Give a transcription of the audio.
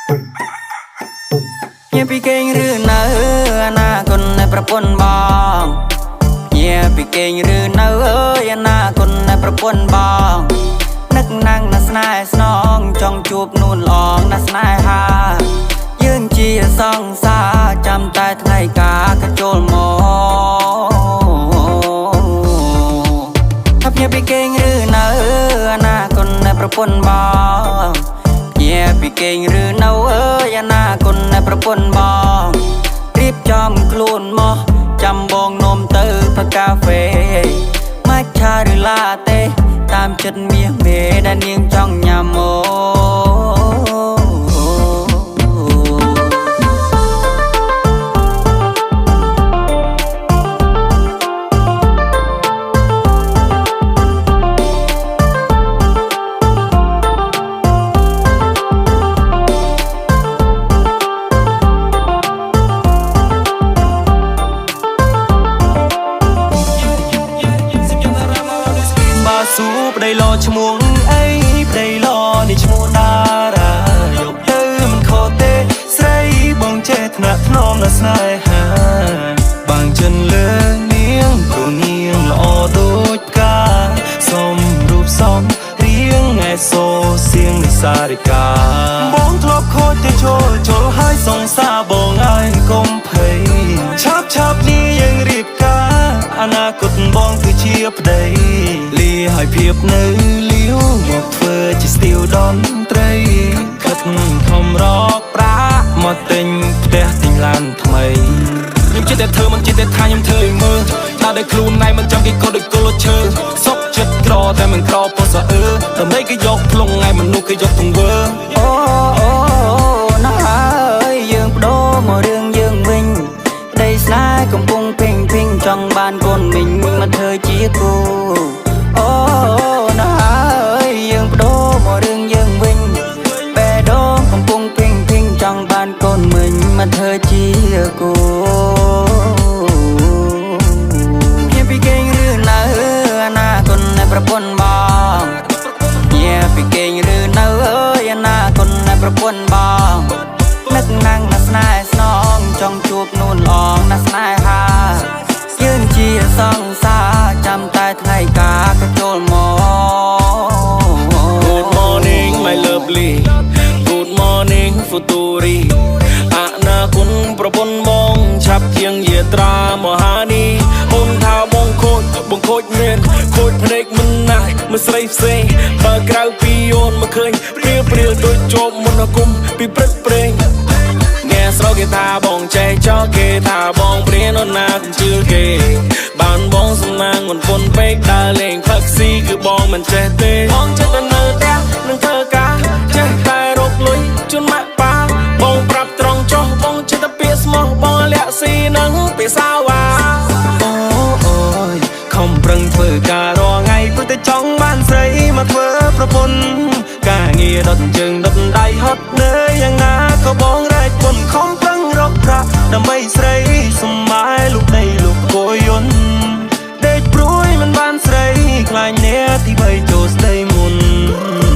ញៀពីគេងឬនៅអនាគតនៃប្រពន្ធបងញៀពីគេងឬនៅអើយអនាគតនៃប្រពន្ធបងនឹកណាំងណាស់ស្នេហ៍ស្នងចង់ជួបនួនល្អងណាស់ស្នេហាយើងជាសង្សារចាំតែថ្ងៃការក៏ចូលមកថាភ្ញាពីគេងឬនៅអនាគតនៃប្រពន្ធបង ញៀពីគេងឬនៅអើយអនាគតនៃប្រពន្ធបងរៀបចំខ្លួនមកចាំបងនំទៅផឹកកាហ្វេម៉ាឆាឬឡាតេតាមចិត្តមាសមេដែលនាងចង់ញ៉ាំអូ បើស៊ូប្តីលោឈ្មោះអីប្តីលោនេះឈ្មោះតារាយកទៅមិនខុសទេស្រីបងចេះថ្នាក់ថ្នមដល់ស្នេហាបាងចិនលើនាងព្រោះនាងល្អដូចផ្កាសុំរូបសំរៀងឯសូសៀងនិសារិកាបងធ្លាប់ខូចទៅចូលជលហើយសង្សារបងឲ្យកុំភ័យឆាប់ឆាប់នេះយើងរៀបការអនាគតបងគឺជាប្តីលាឲ្យភាពនៅលាវមកធ្វើជាស្ទីវតន្ត្រីខិតខំរកប្រាក់មកទិញផ្ទះទិញឡានថ្មី ខ្ញុំចិត្តតែធ្វើមិនចិត្តតែថាខ្ញុំធ្វើឲ្យមើលដើរដោយខ្លួនឯងមិនចង់គេក៏ដូចគល់ឈើសុកចិត្តក្រតែមិនក្រពោះសអើដើម្បីគេយកភ្លុងឯមនុស្សគេយកទង្វើ អូអូណាស់ហើយយើងបដូរមករឿងយើងវិញប្តីស្នេហ៍កំពុងពេញពេញចង់បានកូនមីងមកធ្វើជាគូអូណាស់ហើយយើងបដូរមករឿងយើងវិញបេះដូងកំពុងពេញពេញចង់បានកូនមីងមកធ្វើជាគូញៀពីគេងឬនៅអនាគតនៃប្រពន្ធបង ញៀពីគេងឬនៅអើយអនាគតនៃប្រពន្ធបងនឹកណាំងណាស់ស្នេហ៍ស្នងចង់ជួបនួនល្អងណាស់ស្នេហាយើងជាសង្សារចាំតែថ្ងៃការក៏ចូលមក Good morning, my lovely. Good morning, futuri. អនាគតប្រពន្ធបងឆាប់ជាងយាត្រាមហានីអូនថាបងខូចបងខូចមែនខូចភ្នែកមិនណាស់មិនស្រីផ្សេងបើក្រៅពីអូនមកឃើញព្រាលព្រាលដូចជាប់មន្តអាគមពីព្រឹកព្រេង អ្នកស្រុកគេថាបងចេះចោគេថាបងព្រានអូនណាកុំជឿគេបានបងសំណាងមិនពុនពេកដើរលេងផឹកស៊ីគឺបងមិនចេះទេបងចេះតែនៅផ្ទះនឹងធ្វើការចេះតែរកលុយជូនម៉ាក់ប៉ាបងប្រាប់ត្រង់ចុះបងចេះតែពាក្យស្មោះបងលាក់ស៊ីនឹងភាសាវ៉ា អូអូយខំប្រឹងធ្វើការរាល់ថ្ងៃព្រោះតែចង់បានស្រីមកធ្វើប្រពន្ធការងារដុតជើងដុតដៃហត់នឿយយ៉ាងណាក៏បងរែកពុនខំប្រឹងរកប្រាក់ដើម្បីស្រីសម័យលោកដីលោកគោយន្តដេកព្រួយមិនបានស្រីខ្លាចអ្នកទីបីចូលស្ដីមុន។